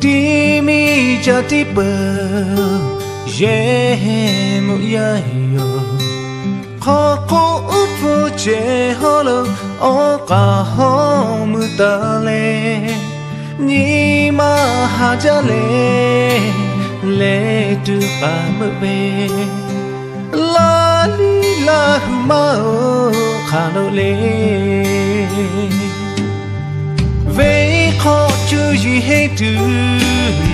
Tiˇ miˇ ca tiˇ peuˬ, yehˬ meuꞈ yaˇ yoˬ. Hk'aw hk'oˆ uˉ hpfuhˇ cehˬ hawˉ lo awˉ k'aꞈ hawˉ mui taˍ leh, nyi ma haˍ jaˇ leh, leh tuˬ k'aˍ meuꞈ ve, Laˇ liˇ Laˇ hu maˇ-oˬ hk'aˬ lo le. Venˇ hk'aw cuˇ yiˍ henˇ tuˬ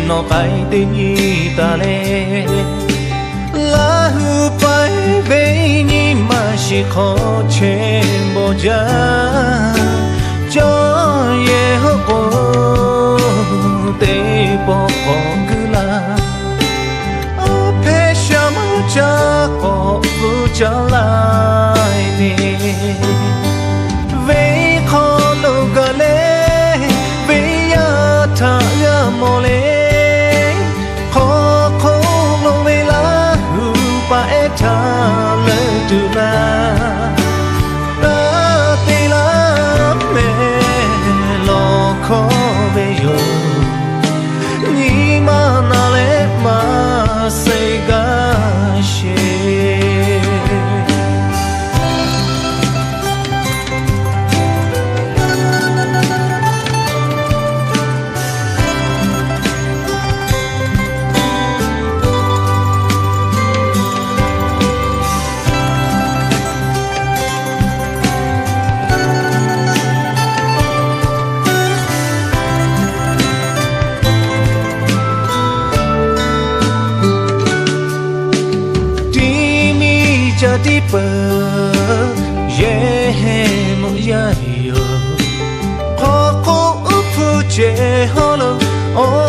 nawˬ k'ai teˇ nyi taˍ leh, Laˇ hu paiˇ venˇ nyi ma shiˍ hk'aw chehˇ bawˬ jaˇ. Cawˇ yehˬ hoˆ k'o, teˇ pawˆ k'awꞈ guiˇ laˇ. Aˬ hpehˇ sha maˇ caˇ k'awꞈ pfuhˇ caˇ laiˇ ve, venˇ hk'aw lo gaˬ leh, venˇ yaˇ htaꞈ g'a mawˬ leh, hk'aw hk'oˆ lo ve Laˇ hu paˍ ehˉ htaꞈ leuˆ tuˬ laˇ. Taˇ te laˇ mehˍ lawˬ hkawˇ ve yoˬ. Nyi ma naˬ leh maˇ suh gaˇ sheˍ. Tiˇ miˇ ca tiˇ peuˬ, yehˬ meuꞈ yaˇ yoˬ. Hk'aw hk'oˆ uˉ hpfuhˇ cehˬ hawˉ lo awˉ